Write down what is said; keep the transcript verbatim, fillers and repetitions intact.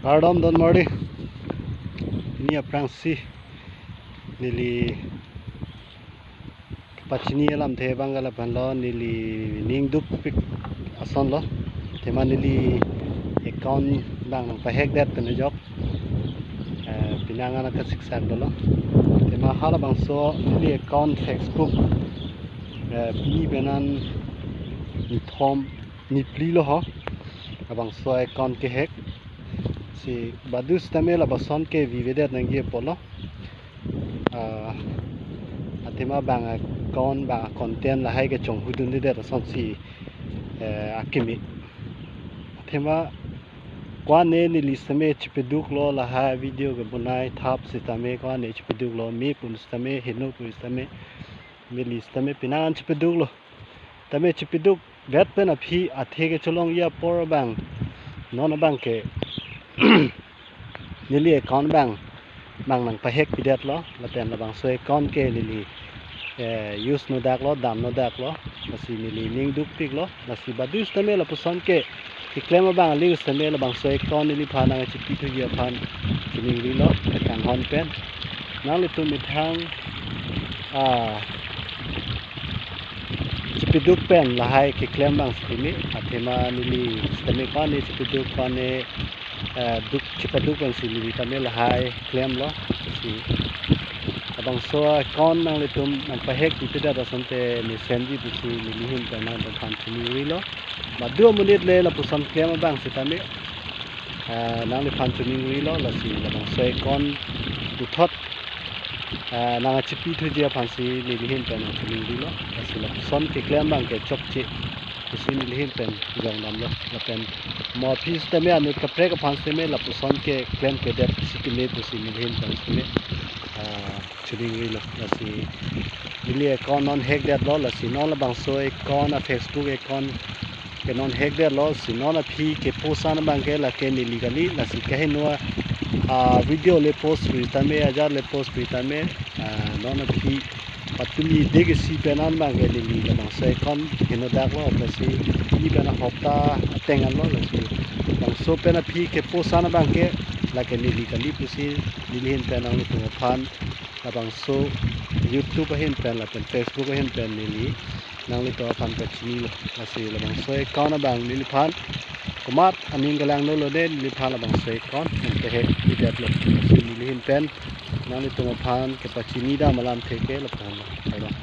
Kardom don marli. Pini aphrangsi neli pachini alamthe abang ke lapu-an lo, neli ning dukpik ason lo. Athema neli account abang nangpahack det pen ajok, eh, penang an kasiksak dolo. Athema halabangso neli account Facebook, eh, pini pen an nithom niphli lo ho, labangso account kehack. Si badu sitame lapuson ke vivedet nangji apotlo. Ah, athema bang account, bang content lahai kechonghudundedet asonsi, eh, akimi. Athema ko-an neli sitame chepeduklo, lahai video kebonai thap sitame ko-an ne chepeduklo, me pun sitame, heno pun sitame, neli sitame penang an chepeduklo. Tame chepedukvet pen aphi athe kecholongji apor abang, non abang ke neli account abang, bang nangpahack pidet lo, lapen labangso account ke neli, eh, use nodak lo, dam nodak lo, lasi neli ning dukpik lo, lasi badu sitame lapuson ke keklem abang aling sitame labangso account neliphan nangchepithuji aphan chiningri lo, kanghon pen. Nanglitum methang, ah, chepeduk pen lahai keklem abang sitame, athema neli sitame ko-an ne chepeduk, ko-an ne, eh, duk, chepaduk pensi neli tame lahai klemlo. Si labangso account nanglitum nangpahack pipedet asonte mesenji pusi neli ahin pen nangliphan chiningrilo. Badu amonit le lapuson klem abang sitame, eh, nangliphan chiningrilo, lasi labangso account puthot, eh, nangchepithuji aphansi neli ahin pen nangchiningrilo. Lasi lapuson keklem abang ke chokche pusi neli ahin pen jongdamlo. Lapen mo aphi sitame anut kaprek aphan sitame lapuson keklem kedet sitame pusi neli ahin pen sitame, ah, chiningrilo. Lasi neli account non hack detlo, lasi non labangso account, a Facebook account ke non hack detlo, si non aphi kepost an abang ke lake neli kali, lasi kaheno a, ah, video le post pi tame, ajat le post pi tame, ah, non aphi patumi degesi pen an abang ke neli labangso account henodak lo, lasi pini pen ahopta ateng an lo, lasi labangso pen aphi kepost an abang ke lake neli kali pusi neli ahin pen nanglitum aphan labangso YouTube ahin pen lapen Facebook ahin pen neli nanglitum aphan pachinilo. Lasi labangso account abang neliphan komat aning kelang dolo de, neliphan labangso account nangpahack pidetlo. Lasi neli ahin pen nanglitum aphan kepachini dam alamthe ke lapu-an lo. Kardom.